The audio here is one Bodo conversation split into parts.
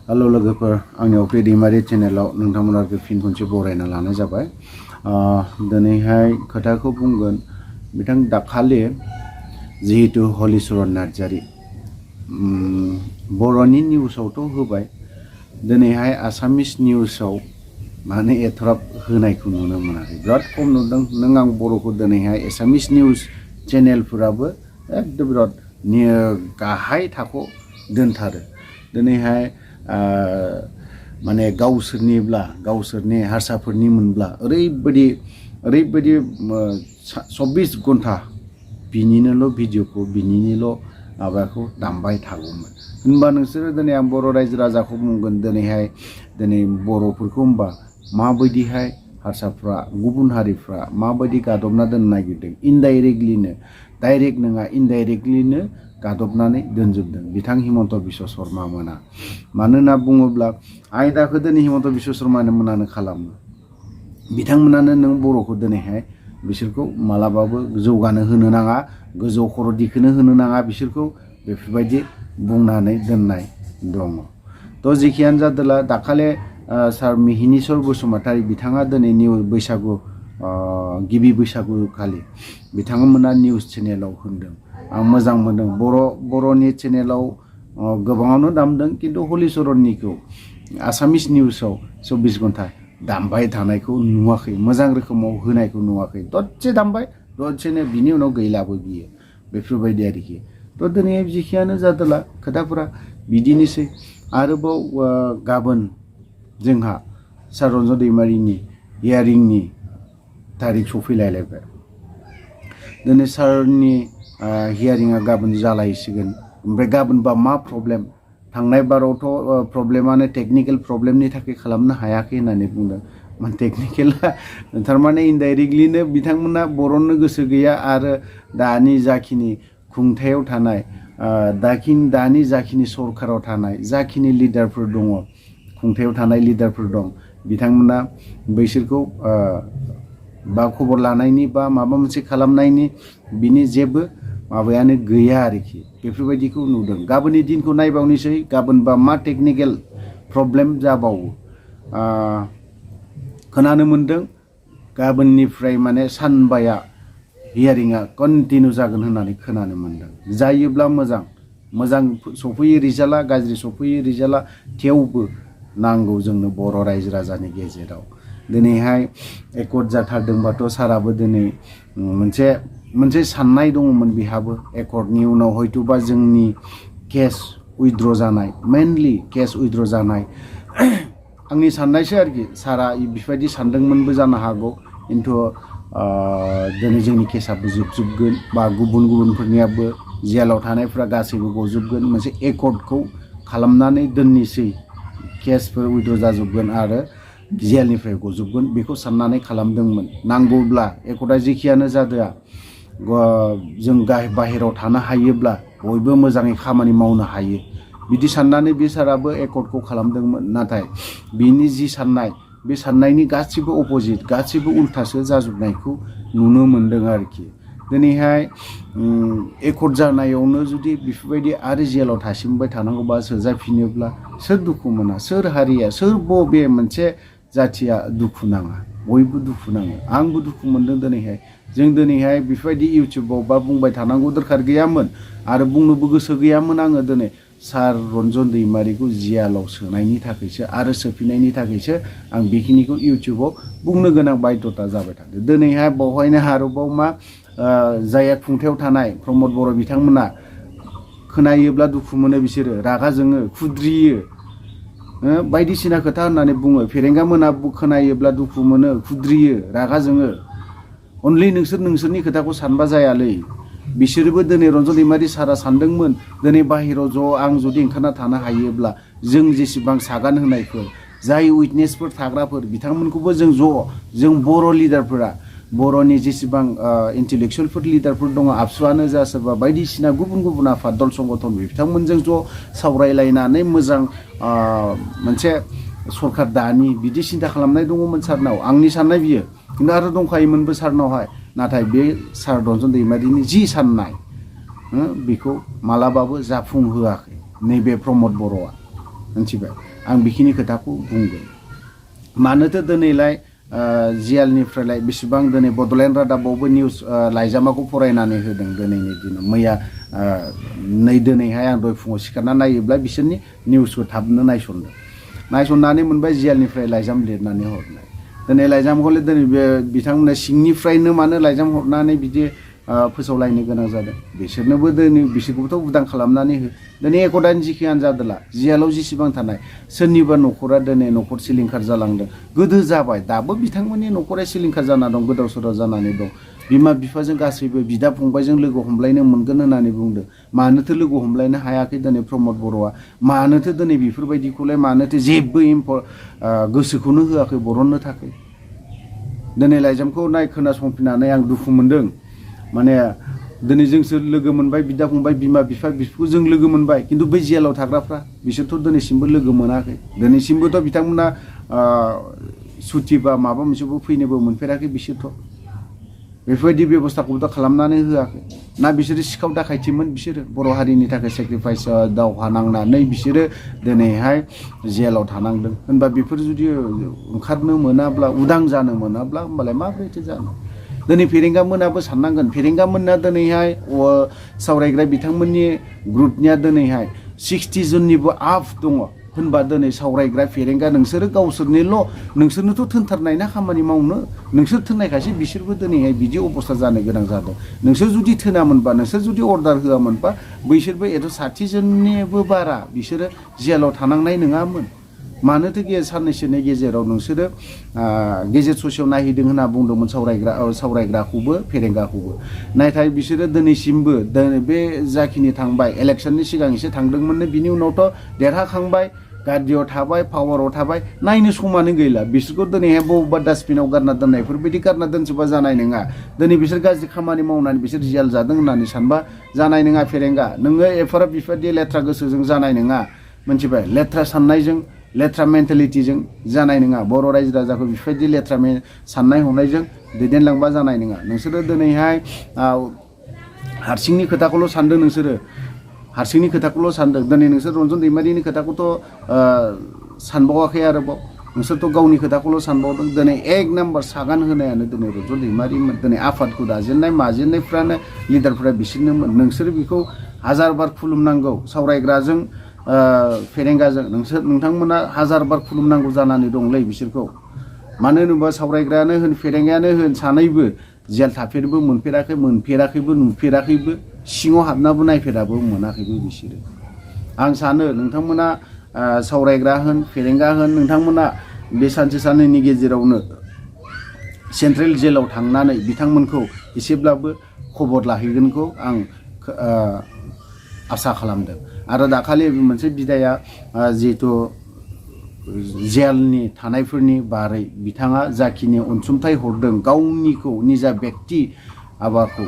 हेलो लोगोफोर आंनि अफ्रि दैमारि चेनेलाव नोंथांमोनखौ फिन खनसे बरायना लानाय जाबाय। दिनैहाय खोथाखौ बुंगोन बिथां दाखालि जिहेतु हलिचरन नार्जारि बर'नि निउसावथ' होबाय, दिनैहाय आसामिस निउसाव माने एथराब होनायखौ नुनो मोनाखै, बिराद खम नुदों। नों आं बर'खौ दिनैहाय एसामिस निउस चेनेलफोराबो एकदम बिराद गाहाय थाखोआव दोनथारो। दिनैहाय माने गावसोरनि हारसाफोरनि मोनब्ला ओरैबायदि 24 घन्टा बिनिनोल' भिडिअखौ बिनिनिल' माबाखौ दामबाय थागौमोन। होनबा नोंसोरो दिनै आं बर' रायजो राजाखौ बुंगोन, दिनै बर'फोरखौ होनबा माबायदिहाय हारसाफ्रा गुबुन हारिफ्रा माबायदि गादबना दोननो नागिरदों, इनडाइरेक्टलिनो, डाइरेक्ट नङा इनडाइरेक्टलिनो गादबनानै दोनजोबदों बिथां हिमन्त बिश्व शर्मा मोना। मानो होनना बुङोब्ला आयदाखौ दिनै हिमन्त बिश्व शर्मा मोनानो खालामो। बिथांमोनानो नों बर'खौ दिनैहाय बिसोरखौ मालाबाबो जौगानो होनो नाङा, गोजौ खर' दिखोनो होनो नाङा, बिसोरखौ बेफोरबायदि बुंनानै दोननाय दङ। थ' जेखियानो जादोला दाखालि सार मिहिनीश्वर बसुमतारी बिथाङा दिनै बैसागु गिबि बैसागु खालि बिथांमोना निउस चेनेलाव होनदों। आं मोजां मोनदों। बर'नि चेनेलाव गोबाङावनो दामदों, खिन्थु हलिचरननिखौ आसामिस निउसाव 24 घन्टा दामबाय थानायखौ नुवाखै, मोजां रोखोमाव होनायखौ नुवाखै। दसे दामबाय, दसेनो बिनि उनाव गैलाबो बियो, बेफोरबायदि आरोखि। थ' दिनै जेखियानो जादोला खोथाफोरा बिदिनोसै। आरोबाव गाबोन जोंहा सार रन्जन दैमारिनि हेयारिंनि तारिख सफैलायबाय। दिनै सारनि हियारिंआ गाबोन जालायसिगोन। ओमफ्राय गाबोनबा मा प्रब्लेम? थांनाय बारावथ' प्रब्लेमानो टेकनिकेल प्रब्लेमनि थाखाय खालामनो हायाखै होननानै बुंदों। टेकनिकेला थारमाने इनडाइरेक्टलिनो बिथांमोना बरननो गोसो गैया, आरो दानि जाखिनि खुंथायाव थानाय दानि जाखिनि सरकाराव थानाय जाखिनि लिडारफोर दङ, खुंथायाव थानाय लिडारफोर दं, बिथांमोना बैसोरखौ बा खबर लानायनि बा माबा मोनसे खालामनायनि बिनि जेबो माबायानो गैया आरोखि। बेफोरबायदिखौ नुदों। गाबोननि दिनखौ नायबावनोसै, गाबोनबा मा टेकनिकेल प्रब्लेम जाबावो। खोनानो मोन्दों गाबोननिफ्राय माने सानबाया हियारिंआ कन्टिनिउ जागोन होननानै खोनानो मोन्दों। जायोब्ला मोजां सफैयो रिजाल्टआ, गाज्रि सफैयो रिजाल्टआ, थेवबो नांगौ जोंनो बर' रायजो राजानि गेजेराव। दिनैहाय एकर्ड जाथारदोंबाथ' साराबो दिनै मोनसे साननाय दङमोन बिहाबो, एकर्डनि उनाव हयथ'बा जोंनि केस उइथड्र जानाय, मेनलि केस उइथड्र जानाय आंनि साननायसो आरोखि। सारा बेबायदि सानदोंमोनबो जानो हागौ, खिन्थु दिनै जोंनि केसाबो जोबजोबगोन, बा गुबुनफोरनियाबो जेलाव थानायफ्रा गासैबो गजोबगोन, मोनसे एकर्डखौ खालामनानै दोननोसै, केसफोर उइथड्र जाजोबगोन आरो जेलनिफ्राय गजोबगोन, बेखौ साननानै खालामदोंमोन। नांगौब्ला एकर्डआ जेखियानो जादोआ, जों बाहेराव थानो हायोब्ला बयबो मोजाङै खामानि मावनो हायो, बिदि साननानै बे साराबो एकर्डखौ खालामदोंमोन। नाथाय बिनि जि साननाय, बे साननायनि गासिबो अपोजिट, गासिबो उल्थासो जाजोबनायखौ नुनो मोन्दों आरोखि। दिनैहाय एकर्ड जानायावनो जुदि बेफोरबायदि आरो जेलाव थासिमबाय थानांगौबा सोजाफिनोब्ला सोर दुखु मोना, सोर हारिया, सोर बबे मोनसे जाथिया दुखु नाङा? बयबो दुखु नाङो। आंबो दुखु मोन्दों दिनैहाय। जों दिनैहाय बेफोरबायदि इउटुबाव बा बुंबाय थानांगौ दरखार गैयामोन, आरो बुंनोबो गोसो गैयामोन आङो। दिनै सार रन्जन दैमारिखौ जेलाव सोनायनि थाखायसो आरो सोफिननायनि थाखायसो आं बेखिनिखौ इउटुबाव बुंनो गोनां बाध्यता जाबाय थादों। दिनैहाय बावहायनो आरोबाव मा जायहा खुंथायाव थानाय प्रमद बर' बिथांमोना खोनायोब्ला दुखु मोनो, बिसोरो रागा जोङो, खुद्रियो, बायदिसिना खोथा होननानै बुङो। फेरेंगा मोना खोनायोब्ला दुखु मोनो, खुद्रियो, रागा जोङो। onli नोंसोरनि खोथाखौ सानबा जायालै। बिसोरबो दिनै रन्जन दैमारि सारा सानदोंमोन, दिनै बाहेराव आं जुदि ओंखारना थानो हायोब्ला जों जेसेबां सागान होनायफोर, जाय उइटनेसफोर थाग्राफोर, बिथांमोनखौबो जों बर' लिडारफोरा, बर'नि जेसेबां इन्टेलेक्सुवेलफोर लिडारफोर दङ, आबसुआनो जा सोरबा बायदिसिना गुबुन आफाद दल संगठन, बिथांमोनजों ज' सावरायलायनानै मोजां मोनसे सरकार दानि बिदि सिन्था खालामनाय दङमोन सारनाव। आंनि साननाय बियो, खिन्थु आरो दंखायोमोनबो सारनावहाय। नाथाय बे सार रन्जन दैमारिनि जि साननाय, बेखौ मालाबाबो जाफुंहोआखै नैबे प्रमद बर'आ, मिथिबाय। आं बेखिनि खोथाखौ बुंगोन मानोथो दिनैलाय जियालनिफ्रायलाय बेसेबां दिनै बड'लेण्ड रादाबावबो निउस लाइजामाखौ फरायनानै होदों दिनैनि दिनाव मैया दिनैहाय आं दहाय फुङाव सिखारना नायोब्ला बिसोरनि निउसखौ थाबनो नायसननानै मोनबाय जियालनिफ्राय लाइजाम लिरनानै हरनाय दिनै लाइजामखौलाय दिनै बे बिथांमोना सिंनिफ्रायनो मानो लाइजाम हरनानै बिदि फोसावलायनो गोनां जादों बिसोरनोबो दिनै बिसोरखौबोथ' उदां खालामनानै हो दिनै एकदानि जिखियानो जादोंला जियालाव जेसेबां थानाय सोरनिबा न'खरा दिनै न'खर सिलिंखार जालांदों गोदो जाबाय दाबो बिथांमोननि न'खरा सिलिंखार जाना दं गोदाव सोराव जानानै दं बिमा बिफाजों गासैबो बिदा फंबायजों लोगो हमलायनो मोनगोन होननानै बुंदों मानोथो लोगो हमलायनो हायाखै दिनै प्रमद बर'आ मानोथो दिनै बेफोरबायदिखौलाय मानोथो जेबो गोसोखौनो होआखै बरननो थाखाय दिनै लाइजामखौ खोनासंफिननानै आं दुखु मोनदों माने दिनै जोंसो लोगो मोनबाय बिदा फंबाय बिमा बिफा बिफोरखौ जों लोगो मोनबाय खिन्थु बै जेलाव थाग्राफ्रा बिसोरथ' दिनैसिमबो लोगो मोनाखै दिनैसिमबोथ' बिथांमोना सुथि बा माबा मोनसेबो फैनोबो मोनफेराखै बिसोरथ' बेफोरबायदि बेबस्थाखौबोथ' खालामनानै होआखै ना बिसोरो सिखाव दाखायथिमोन बिसोरो बर' हारिनि थाखाय सेक्रिफाइस दावहा नांनानै बिसोरो दिनैहाय जेलाव थानांदों होनबा बेफोर जुदि ओंखारनो मोनाब्ला उदां जानो मोनाब्ला होमबालाय माबोरैथो जानो दिनै फेरेंगा मोनाबो साननांगोन फेरेंगा मोना दिनैहाय सावरायग्रा बिथांमोननि ग्रुपनिया दिनैहाय 60 जननिबो आफ दङ होनबा दिनै सावरायग्रा फेरेंगा नोंसोरो नोंसोरनोथ' थोनथारनाय ना खामानि मावनो नोंसोर थोननायखासो बिसोरबो दिनैहाय बिदि अबस्था जानो गोनां जादों नोंसोर जुदि थोनामोनबा नोंसोर जुदि अर्डार होआमोनबा बैसोरबो 60 जननिबो बारा बिसोरो जेलाव थानांनाय नङामोन मानोथो साननैसोनि गेजेराव नोंसोरो गेजेर ससेयाव नायहैदों होनना बुंदोंमोन सावरायग्राखौबो फेरेंगाखौबो नाथाय बिसोरो दिनैसिमबो बे जाखिनि थांबाय इलेक्सननि सिगां एसे थांदोंमोननो बिनि उनावथ' देरहाखांबाय गादियाव थाबाय पावाराव थाबाय नायनो समानो गैला बिसोरखौ दिनैहाय बबेबा डास्टबिनाव गारना दोननायफोरबायदि गारना दोनजोबा जानाय नङा दिनै बिसोर गाज्रि खामानि मावनानै बिसोर जेल जादों होननानै सानबा जानाय नङा फेरेंगा नोङो एफाराब बेफोरबायदि लेथ्रा गोसोजों जानाय नङा मोनथिबाय लेथ्रा साननायजों लेथ्रा मेन्टेलिटिजों जानाय नङा बर' रायजो राजाखौ बेफोरबायदि लेथ्रा साननाय हनायजों दैदेनलांबा जानाय नङा नोंसोरो दिनैहाय हारसिंनि खोथाखौल' सानदों नोंसोरो हारसिंनि खोथाखौल' सानदों दिनै नोंसोर रन्जन दैमारिनि खोथाखौथ' सानबावाखै आरोबाव नोंसोरथ' गावनि खोथाखौल' सानबावदों दिनै 1 नाम्बार सागान होनायानो दिनै रन्जन दैमारिमोन दिनै आफादखौ दाजेननाय माजेननायफ्रानो लिडारफ्रा बिसोरनोमोन नोंसोर बेखौ हाजार बार खुलुमनांगौ सावरायग्राजों फेरेंगाजों नोंथांमोना हाजार बार खुलुमनांगौ जानानै दंलै बिसोरखौ मानो होनोबा सावरायग्रायानो होन फेरेंगायानो होन सानैबो जेल थाफेरबो मोनफेराखैबो नुफेराखैबो सिङाव हाबनाबो नायफेराबो मोनाखैबो बिसोरो आं सानो नोंथांमोना सावरायग्रा होन फेरेंगा होन नोंथांमोना बे सानसे साननैनि गेजेरावनो सेन्ट्रेल जेलाव थांनानै बिथांमोनखौ एसेब्लाबो खबर लाहैगोनखौ आं आसा खालामदों आरो दाखालि मोनसे बिदाया जिहेतु जेलनि थानायफोरनि बारै बिथाङा जाखिनि अनसुंथाइ हरदों गावनिखौ निजा बेक्ति आबाखौ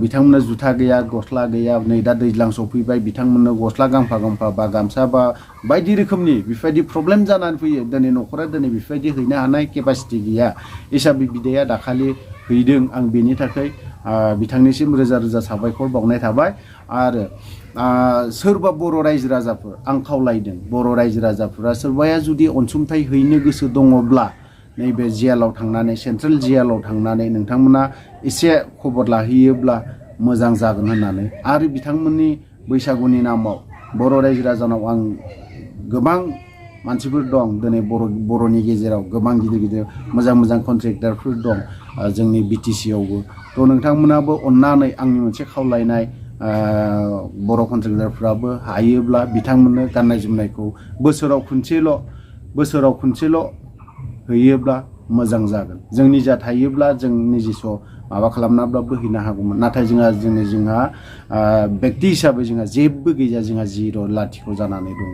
बिथांमोननो जुथा गैया गस्ला गैया नै दा दैज्लां सफैबाय बिथांमोननो गस्ला गांफा बा गामसा बा बायदि रोखोमनि बेफोरबायदि प्रब्लेम जानानै फैयो दिनै न'खरा दिनै बेफोरबायदि हैनो हानाय केपासिटि गैया हिसाबै बिदाया दाखालि हैदों आं बेनि थाखाय बिथांनिसिम रोजा रोजा साबायखर बावनाय थाबाय आरो सोरबा बर' रायजो राजाफोर आं खावलायदों बर' रायजो राजाफोरा सोरबाया जुदि अनसुंथाइ हैनो गोसो दङब्ला नैबे जेलाव थांनानै सेन्ट्रेल जेलाव थांनानै नोंथांमोना एसे खबर लाहैयोब्ला मोजां जागोन होननानै आरो बिथांमोननि बैसागुनि नामाव बर' रायजो राजानाव आं गोबां मानसिफोर दं दिनै बर'नि गेजेराव गोबां गिदिर मोजां कन्ट्रेक्टरफोर दं जोंनि BTC आवबो थ' नोंथांमोनाबो अननानै आंनि मोनसे खावलायनाय बर' कन्ट्रेक्टरफ्राबो हायोब्ला बिथांमोननो गाननाय जोमनायखौ बोसोराव खनसेल' होयोब्ला मोजां जागोन जों निजा थायोब्ला जों निजेस' माबा खालामनाब्लाबो हैनो हागौमोन नाथाय जोंहा बेक्ति हिसाबै जोंहा जेबो गैया जोंहा जिर' लाथिख' जानानै दङ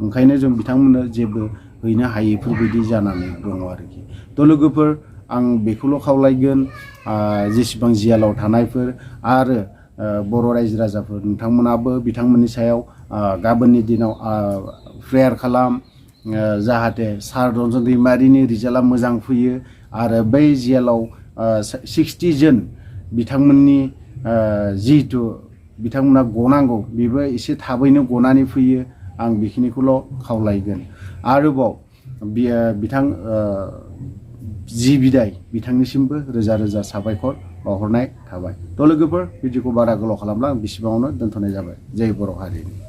ओंखायनो जों बिथांमोननो जेबो हैनो हायैफोरबायदि जानानै दङ आरोखि थ' लोगोफोर आं बेखौल' खावलायगोन जेसेबां जेलाव थानायफोर आरो बर' रायजो राजाफोर नोंथांमोनाबो बिथांमोननि सायाव गाबोननि दिनाव प्रेयार खालाम जाहाथे सार रन्जन दैमारिनि रिजाल्टआ मोजां फैयो आरो बै जेलाव 60 जन बिथांमोननि जिहेतु बिथांमोना गनांगौ बेबो एसे थाबैनो गनानै फैयो आं बेखिनिखौल' खावलायगोन। आरोबाव बिथां जि बिदाय बिथांनिसिमबो रोजा रोजा साबायखर बावहरनाय थाबाय। थ' लोगोफोर भिडिअखौ बारा गोलाव खालामला आं बिसिबाङावनो दोनथ'नाय जाबाय। जय बर' हारिनि।